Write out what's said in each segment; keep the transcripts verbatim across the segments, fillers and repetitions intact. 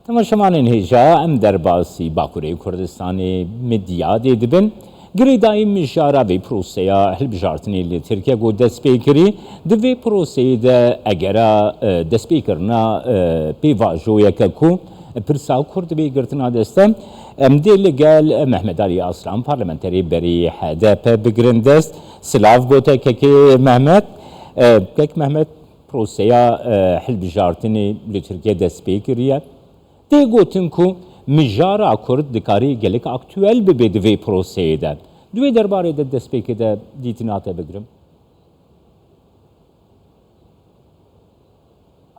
Temaşevanên hêja, em derbasî Bakurê Kurdistanê Midyadê dibin. Girêdayî mijara vê proseya hilbijartinê li Tirkiye ku dest pê kirî, di vê proseyê de egera, e, destpêkirina, e, pêvajoyeke ku pirsa Kurd bê girtina dest e. Em dê li gel Mehmet Alî Aslan, parlamenterê berî H D P bigirin dest. Silav gote kekê Mehmet. E, kek Mehmet, proseya, e, hilbijartinê li Tirkiye dest pê kiriye. Tê gotin ku mijara Kurd dikarî gelek aktuel bibe di vê proseyê de. Di wê derbarê de destpêkê de dîtina te bigirim.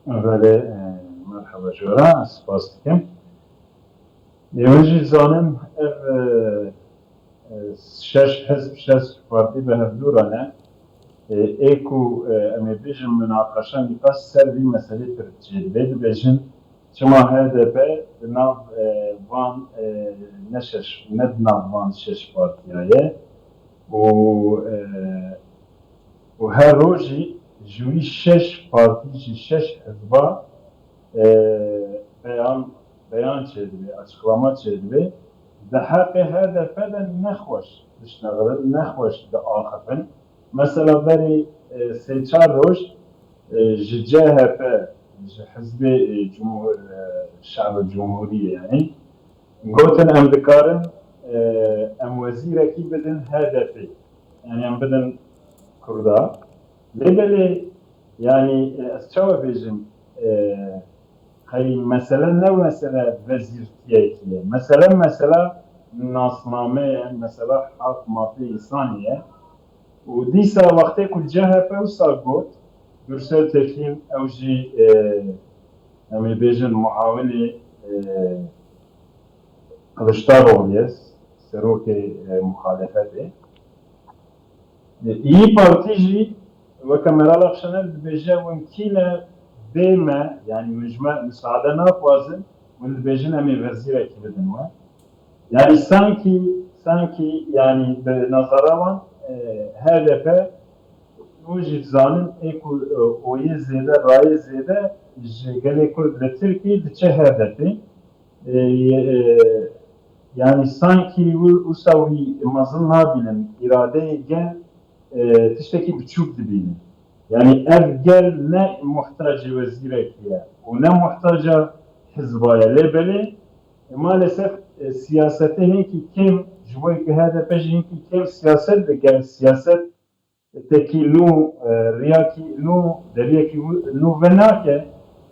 Belê, e, merheba jora, ez spas dikim. Ê, hûn jî dizanin, ev, e, e, şeş hizb, şeş partî bi hevdû re ne. E, ê ku, e, em ê bêjin, minaqeşa nîqaş ser vî meselê pir çêdibe, dibêjin, çima H D P di nav, e, van, e, ne şeş, ne di nav van şeş partiya ye û, e, û her rojî ji wî şeş partî jî, şeş hizba, e, beyan, beyan çêdibe, açıklama çêdibe. Di heqê H D P de nexweş dişnexilin, nexweş diaxifin. Mesela berî, e, sê çar roj, e, ji C H P, ji Hizbê, e, Cumhur-, e, Şe'b Cumhuriyê, yanî, gotin, em dikarin, e, em wezîrekî bidin H D P. Yanî em bidin Kurda. Lê belê, yanî, e, ez çawa bêjim, e, qey mesele ne mesele wezîrtiyekî ye. Mesele, mesela nasname ye, mesela hak mafê însanê ye. Û dîsa wextê ku C H P wisa got, Gürsel Tekin, ew jî, e, em ê bêjin muawinê, e, Kiliçdaroglu ye, serokê, e, muxalefetê. E, İYİ Partî jî weke Meral Akşener dibêje, hûn kî ne bê me, yanî hûn ji me misaade naxwazin, hûn dibêjin em ê wezîrekî bidin we. Yanî sankî, sankî, yanî bi nazara wan, e, H D P, hûn jî dizanin, ê ku, e, oyê zêde, rayê zêde ji gelê Kurd li Tirkiyê diçe H D P. E, e, yanî sankî wî, wisa wî mezin nabînin, îradeyê gel, e, tiştekî biçûk dibînin. Yanî ev gel ne muhtacê wezîrekî ye û ne muhtaca hizba ye. Lê belê, e, maalesef, e, siyasetê hinkî kêm, ji bo ku H D P jî hinkî kêm siyaset dike, siyaset tekî nû, e, riyakî nû, deriyekî nû venake,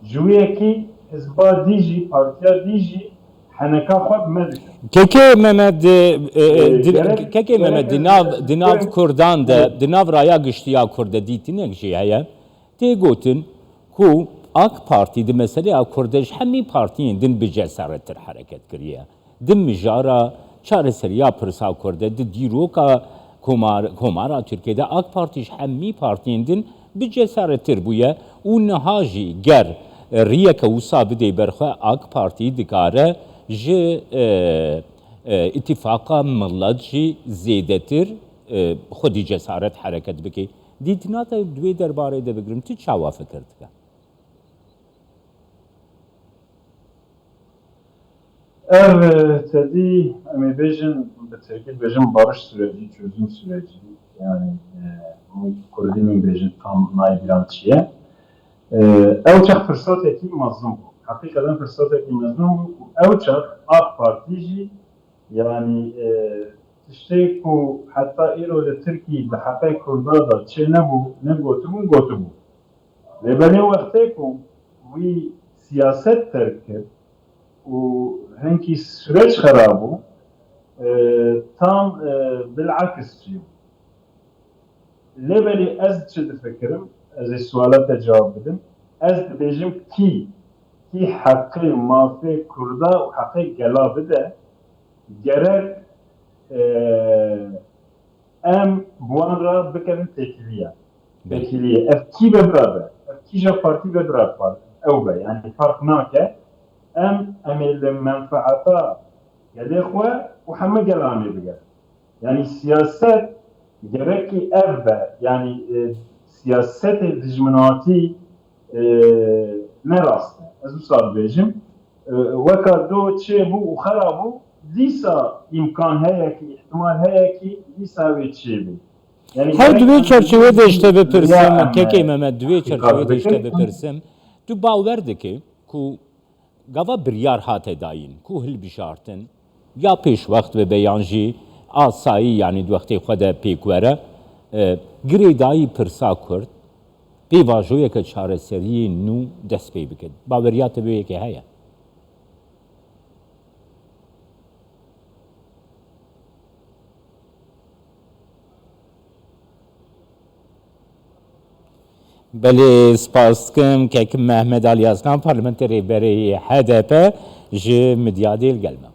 ji wî yekî hizba dî jî, partiya dî jî heneka xwe bi me dike. Kekê Mehmet, e, e, Ee, di, gerek, kekê Mehmet, gerek di nav, di nav gerek Kurdan de, Evet. Di nav raya giştiya Kurd de dîtinek jî heye. Tê gotin ku AK Partî di meseleya Kurd de ji hemî partiyên din bi cesarettir hereket kiriye. Di mijara çareseriya pirsa Kurd de, di dîroka komar-, komara Tirkiyê de AK Partî ji hemî partiyên din bi cesarettir bûye û niha jî ger riyeke wisa bidê ber xwe, AK Partî dikare ji, e, e, Îtîfaqa Milet jî zêdetir, e, xwedî cesaret hereket bike. Dîtina te di wê derbarê de bigirim, tu çawa fikir dike? Ev, e, tedî, em ê bêjin, bi tirkî dibêjin barış süreci, çözüm süreci. Yani, e, hûn kurdî min bêjin, tam nayê bîra min çi ye. E, ew çax firsatekî mezin bû. Heqîqeten firsatekî mezin bû û ew çax AK Partî jî, yani, e, tiştê ku heta îro li Tirkî di heqê Kurda de çê nebû, negotibûn, gotibû. Lê belê wextê ku wî siyaset terk kir û hinkî süreç xera bû, e, tam, e, bilakis çêbû. Lê belê ez çi difikirim? Ez ê suala te cewab bidim. Ez dibêjim kî, kî heqê mafê Kurda û heqê gela bide, gerek, e, em bi wan re bikevin têkiliya. Belê. Têkiliyê. Ev kî be bira be? Ev kîja partî be bira par-, ew be. Yani fark nake. Em, em ê li menfeeta gelê xwe û hemû gela em ê bigerin. Yani siyaset gerekî ev be. Yani, e, siyasetê dijminatî, e, ne rast e. Ez wisa dibêjim. e, weka do çêbû û xera bû, dîsa îmkan heye ki, îhtimal heye ki dîsa wê çêbê. Yani Her gerek di wê em çerçevê de ji te ya bipirsim, em, kekê e, Mehmet, di wê îkaz çerçevê de ji te bikin. Bipirsim, tu bawer dikî ku gava biryar hate dayîn, ku hilbijartin, ya pêşwext bibe yan jî asayî, yanî di wextê xwe de pêk were, e, girêdayî pirsa Kurd, pêvajoyeke çareseriyê nû dest pê bike. Baweriya te bi wê yekê heye? Belê, spas dikim kek Mehmet Aliyazkan, parlamenterê berê yê H D P, ji Midyadê li gel me.